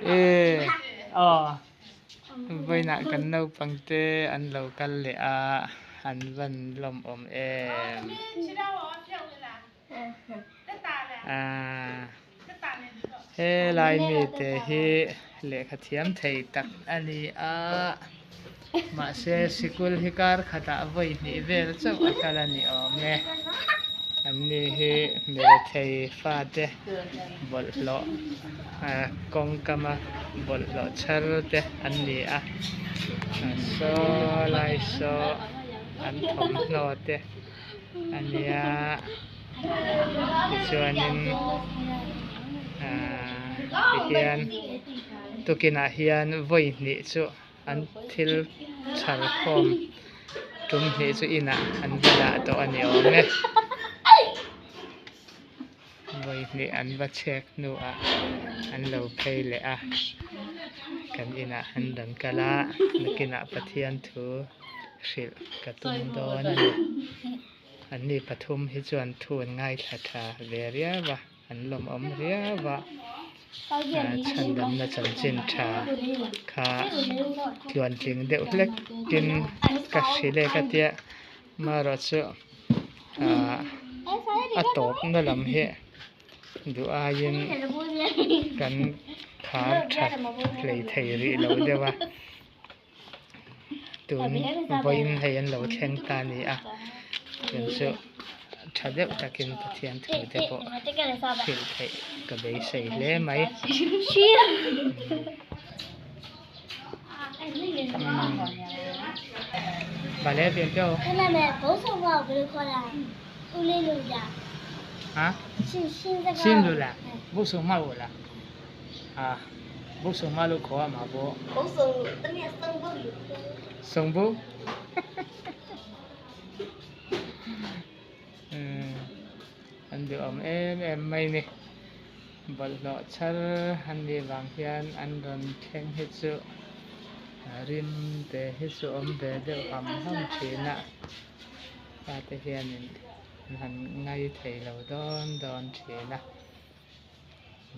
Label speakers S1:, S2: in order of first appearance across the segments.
S1: E aw vawiinah kan naupang te an lo kal leh a an van lawmawm em ah helai mite hi lehkha thiam thei tak a ni a mahse sikul hi kar khatah vawi hnih vel chauh a kal a ni awm e anni hi hmelthei fate bawlhhlawh ah kawngkama bawlhhlawh chhar te an ni a saw lai saw an thawmhnaw te a nia tichuanin ahh tihian tukinah hian vawi hnih chu an thil chhar khawm tum hnih chu inah an va dah tawh a ni awm e vawi hnih an va chhek hnuah an lo phei leh a kan inah an rawn kal a nakinah Pathian thu hrilh ka tum dawn a ni anni pathum hi chuan thu an ngaithla tha ve riau a an lawmawm riau a chhandamna chanchin tha kha tluantling deuh hlek in ka hrilh e ka tia amaherawhchu ahh a tawpna lam hi duh aiin kan khar that hlei thei rih lo deuh a. Tun vawiin hei an lo thleng ta a ni a tun chu tha deuh takin Pathian thu te pawh hrilh theih ka beisei hle mai. Sungbu An duhawm em em mai ni. Bawlhhlawh chhar an nih vang hian an rawn thleng hi chu rim te hi chu awm ve deuh ham ham thin a. Fate hianin an han ngai thei lo dawn dawn thin a.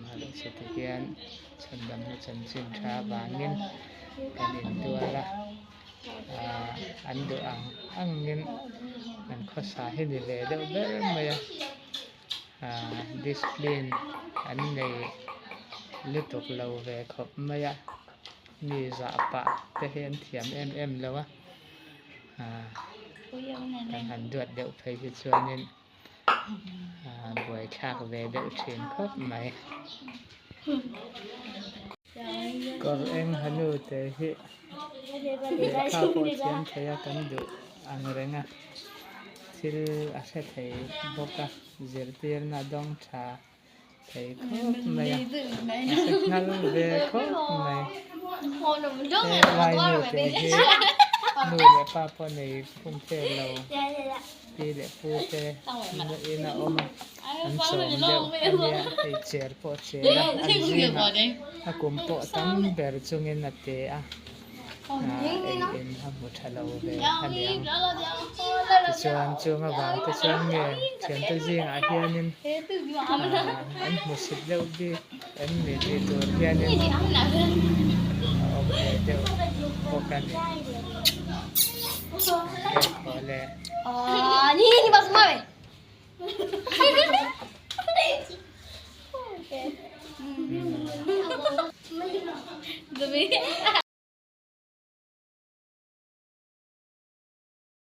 S1: Mahse ti hian chhandamna chanchin tha avangin kan intuar a, aah an duh ang angin an khawsa hi ni ve deuh ber mai a, aah discipline an nei lutuk lo ve khawp mai a, mi zah pah te hi an thiam em em lo a, aah kan han duat deuh phei hi chuanin. Buaithlak ve deuh thin khawp mai. Kawr eng hanu te hi lehkha pawh thiam thei a kan duh ang reng a, thil a hre thei bawk a, zirtirna dawng tha thei khawp mai a, a hre nghal ve khawp mai. He lai nu te hi nu leh pa pawh nei phum fe lo pi leh pu te in a awm a, an chawm deuh a nia, hei chair pawh a chair a, an zingah a kum pawh tam ber chungin a te a. Ei in a hmu tha lo ve a niang. Tichuan chung avang te chuan nge thiante zingah hianin an hmu sit deuh bik em ni tih tur hianin a awm ve deuh bawk a ni. Khawle.